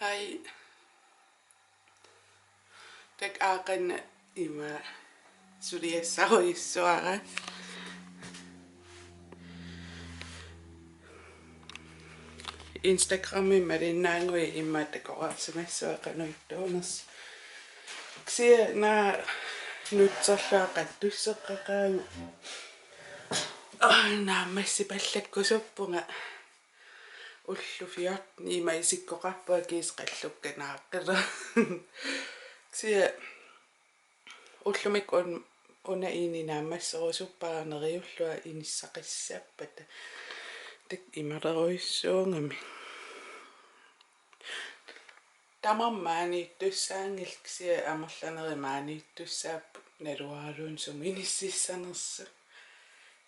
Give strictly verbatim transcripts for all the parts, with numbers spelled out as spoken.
Ai. Taava aaqanna ima suliassarujussuara. Instagramimi malinnaannguit ima takoqqaarsimassuara qanoq ittuunersoq. Kisianni nutserluaqattusseqqaqaanga. Naammassipallakkusuppunga. Ullut fjorten ima isikkoqarpunga kiisa qallukka naaqqilera. Kisianni ullumikkut un-, una ini naammasserusuppara neriullunga inissaqassappata. Taava imalerujussuugami. Tamarmik maaniittussaanngillat kisianni amerlanerit maaniittussaapput naluaraluunniit sumi inississanersut.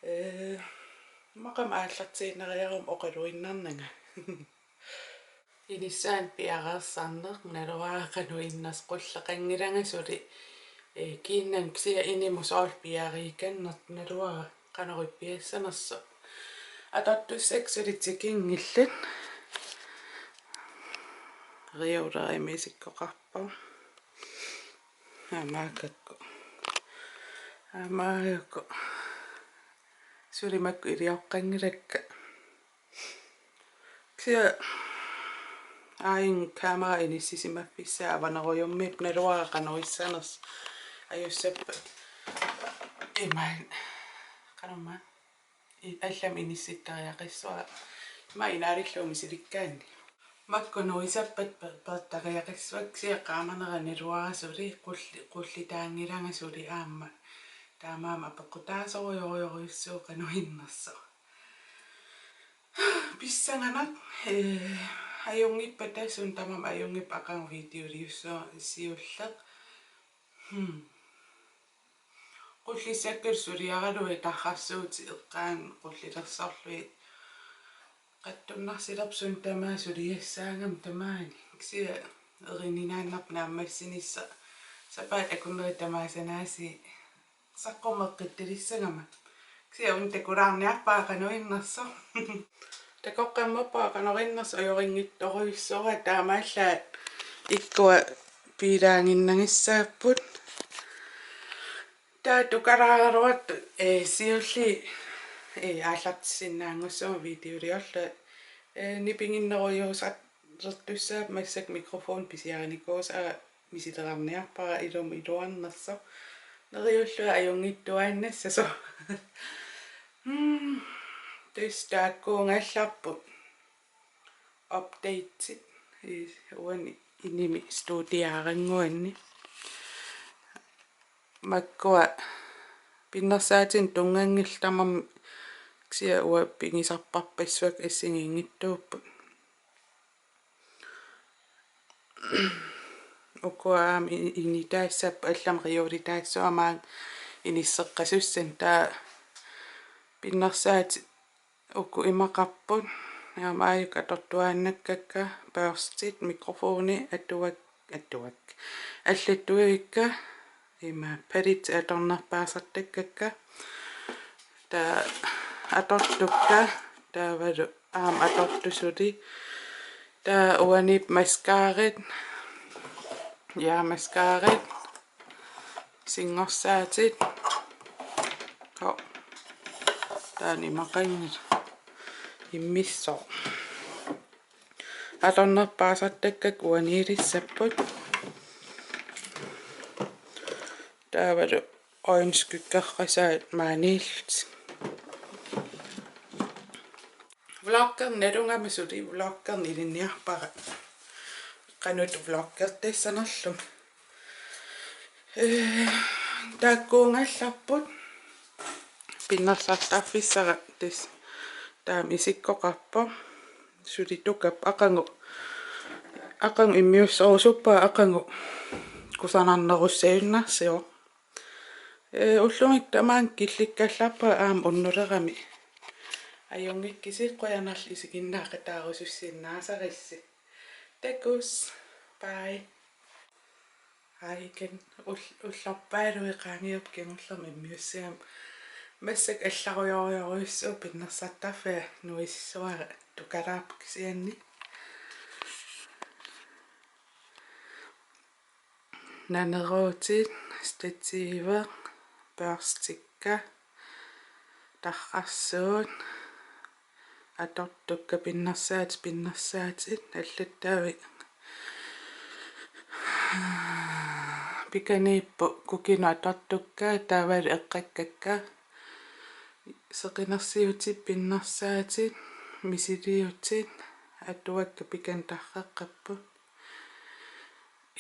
Ee, immaqa aallartiinnariaruma oqaluinnarnanga. Inissaanut piareersarneq naluara qanoq innersoq qulleqanngilanga suli, ee, kiinnannut kisianni inimut soorlu piariikannertut naluara qanoq ippiassanersoq. Atortussakka suli tikinngillat. Reolerimi isikkoqarpoq. Aamma aakakku. Aamma aakakku. Suli makku ilioqqanngilakka. Kisianni aajuna kamera inissisimaffissaa avanerujummiippoq naluara qanoq issanersoq. Ajussappat imaat. Qanormaa. I-, allamik inissittariaqassavara. Ima inaalillugu misilikkaanni. Makku nuisappat pe-, peertariaqassavakka kisianni qaamanera naluara suli qulli-, qullitaanngilanga suli aamma. Taamaammat apeqqutaasorujorujorujussuuvoq qanoq innersoq. Pissanganaq, ee, ajunngippata suut tamarmik ajunngippat aqagu videoliussuusiulleq. Hmm. Qullissakka suliaralugit tarrarsuutit eqqaanni qullilersorlugit. Qattunnarsilerput suut tamaasa suliassaagami tamaani. Kisianni erininaannarpoq naammassinissaq. Sapaatip akunneri tamaasa naasi saqqummeqqittalissagama. Kisianni una takulaarniarpara qanoq innersoq. Takoqqammerpara qanoq innersoq ajorinngitorujussuara taamaallaat ikkua piilaaginnagissaapput. Taava tukalaaraluartoq, ee, siulliit, ee, aallartissinnaanngussaanga videoliorlunga, ee, nipiginnerujussuusartussaapput massakkut mikrofoni pisiarinikuusara misilerarniarpara ilumut iluarnersoq. Neriullunga ajunngittuaannassasoq. Hmm, tassa taakkuugallarput. Updatesit i-, uani inimi studiaarannguanni. Makkua pinnersaatinik tunnganngillat tamarmik kisianni uanga pigisarparpassuakka assigiinngitsuupput. Ukua aamma i-, initaassapput allamik reoleritaassavara maanga inisseqqasussanik taava pinnersaatit uku imaqarput. Aamma aajuku atortuaannakkakka børstit, mikrofoni, atuak-, atuak-, allattuikka, ima paletti atornerpaasartakkakka. Taava atortukka, taavalu aamma atortut suli. Taava uaniippoq mascarat. Ja, mascarat. Singorsaatit. Ho. Taanna imaqanngilaq. Immissoq. Atornerpaasartakkakka uaniilissapput. Taavalu øjenskyggerpasaat maaniillutik. Vloggerneq nalugama suli vloggerneq ilinniarpara. Qanoq vloggertassanerlunga. Ee, taakkuugallarput. Pinnersartarfissara tassa taama isikkoqarpoq. Suli tukappoq aqagu. Aqagu immiusserusuppara aqagu. Kusanarnerussagunarsivoq. Ee, ullumikkut tamaanga killikkallarpara aamma unnulerami. Ajunngikkussi qujanarlu isiginnaaqataarusussinnaasarassi. Takuss. Bye. Aajuku ul-, ullorpaaluit qaangiupput kingullermik immiussigama. Massakkut allarujorujorujussuuvoq pinnersartarfia nuissuara tukalaarpoq kisianni. Naneruutit, stativi, børstikka, tarrarsuut, atortukka, pinnersaatit, pinnersaatit, allattavik. Pikaniippoq kukinut atortukka, taavalu eqqakkakka. Seqinersiutit, pinnersaatit, misiliutit, atuakka pikanut tarreqqapput.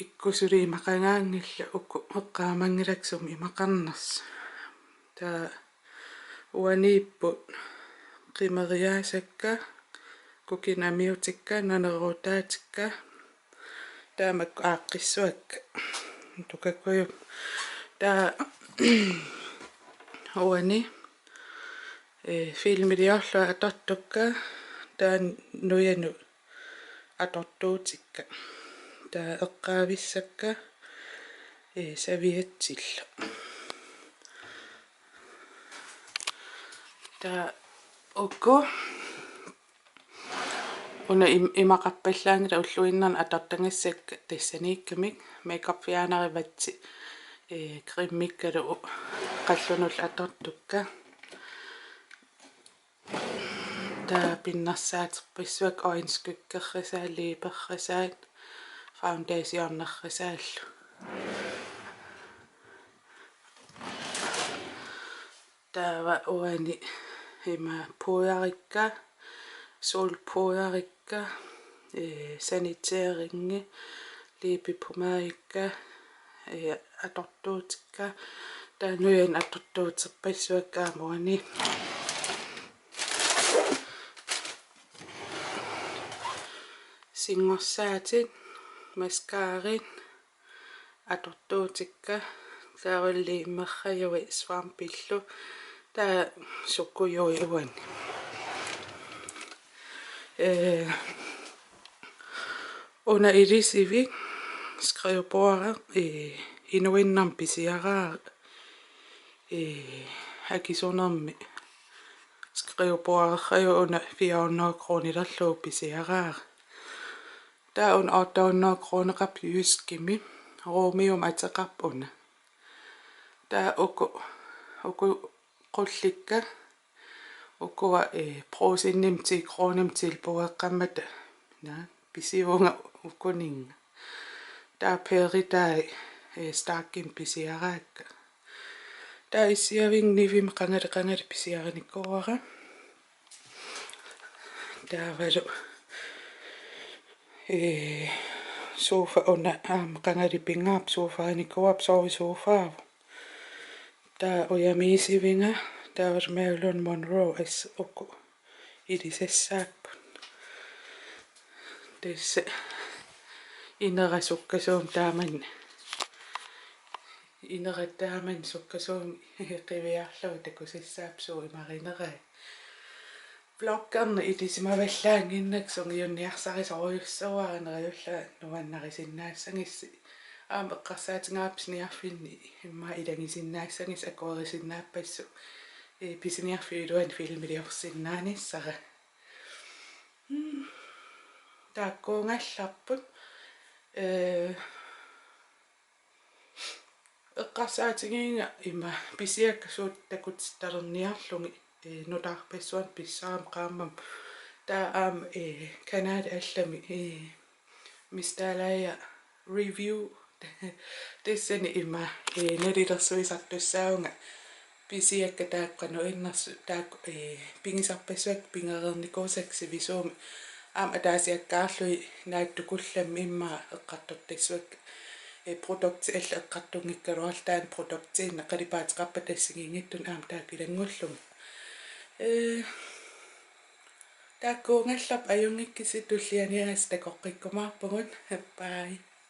Ikkusuli imaqangaanngillat, uku eqqaamanngilakka sumi imaqarnersut. Taava uaniipput qimeriaasakka, kukinut amiutikka, naneruutaatikka, taava makku aaqqissuakka. Tukakuju. Taava uani, eh, filmiliorlunga atortukka, taava nujanut atortuutikka. Taava eqqaavissakka, eh, serviettillu. Taava uku una im-, imaqarpallaanngillat ulluinnarni atortagassakka tassaniikkamik, makeup fjerneri, vatsi, eh, cremikkalu u-, qallunullu atortukka. Taava pinnersaaterpassuakka, øjenskyggerrisaat, læberrisaat, foundationerrisaallu. Taava uani ima pudderikka, solpudderikka, eh, sanitæringi, læbepomadikka, eh, atortuutikka, taava nujanut atortuuterpassuakka aamma uani. Singorsaatit, mascarat, atortuutikka, taavalu liimerrajuit svampillu, taava sukkujuit uani. Eh, una ilisivik skrivebordi, eh, inuinnarmi pisiaraara, eh, akisunermi. Skriveborderrajuit una fire hundrede kronilerlugu pisiaraara. Taava una otte hundrede kroneqarpoq Jyskimi, Romeomik ateqarpoq una. Taava uku, uku qullikka, ukua, eh, Brugsenimi ti kronimik tilbudeqqammata. Naa, pisivunga ukuninnga. Taava peeritai, eh, Starkimi pisiaraakka. Taava issiavinga Nivemi qangali qangali pisiarinikuuara. Taavalu, eh, sofa una aamma qangali pingaarpoq, sofarinikuuarpoq, sovesofaavoq. Taava ujamiisivinga, taavalu Marilyn Monroe, assut uku ilisassaapput. Tassa inera sukkasuumik taamani. Inera taamani sukkasuumik qiviarlugu takusassaapput suut imarinerai. Vloggerneq ilisimavallaannginnakku sungiunniarsarisorujussuuara, neriullunga nuannarisinnaassagissi. Aamma eqqarsaatigaara pisiniarfinni immaqa ilagisinnaassagissi, akuerisinnaappassuk, eh, pisiniarfik iluani filmiliorsinnaanissara. Mm. Taakkuugallarput, eh, eqqarsaatigiga ima pisiakka suut takutittalerniarlugit, eh, nutaarpassuarnik pissaarama qaammammat. Taava aamma, eh, kanali allami, eh, Miss Dalager review. Tassani ima, eh, nalilersuisartussaavunga pisiakka taakku qanoq innersut, taakku, eh, pigisarpassuakka pigereernikuusakka sivisuumik. Aamma ataasiakkaarlugit naatsukullammik immaqa eqqartortassuakka. Eh, produktit allat eqqartunngikkaluarlugit taanna produktiinnaq qalipaateqarpat assigiinngitsunik aamma taakku ilanngullugit. Eh, taakkuugallarput, ajunngikkisi, tulliani aasiit takoqqikkumaarpugut. Bye.